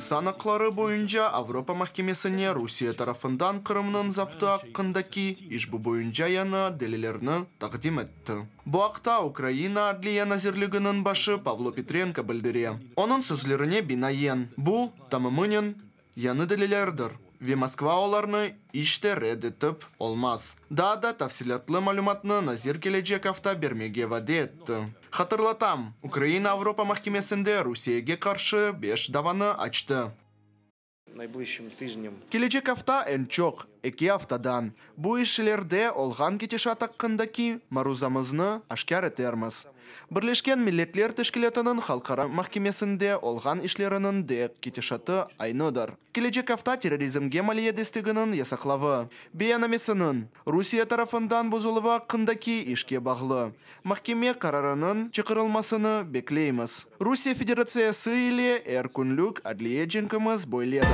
İnsan aqları boyunca Avropa mahkemesine Rusiye tarafından Qırımnıñ zaptı aqqındaki işbu boyunca yañı delillerni taqdim etti. Bu aqta Ukraina Adliye nazirliginiñ başı Pavlo Petrenko bildire. Onıñ sözlerine binaen, bu, tamamınen yañı delillerdir ve Moskva olarnı iç te red etip olmaz. Daa da tafsilâtlı malümatnı nazir kelecek afta bermege vade etti. Hatırlatam, Ukraina Avropa mahkemesinde Rusiyege qarşı beş davanı açtı. Kelecek afta eñ çoq, eki aftadan, bu işlerde olğan ketişat aqqındaki maruzamıznı aşkâr etermiz. Birleşken Milletler Teşkilâtınıñ Halqara mahkemesinde olğan işleriniñ de ketişatı aynıdır. Kelecek afta terrorizmge maliye desteginiñ yasaqlavı Beyannamesiniñ Rusiye tarafından bozuluvı aqqındaki işke bağlı mahkeme qararınıñ çıqarılmasını bekleymiz. Rusiye Federatsiyası ile er künlük adliye cenkimiz böyledir.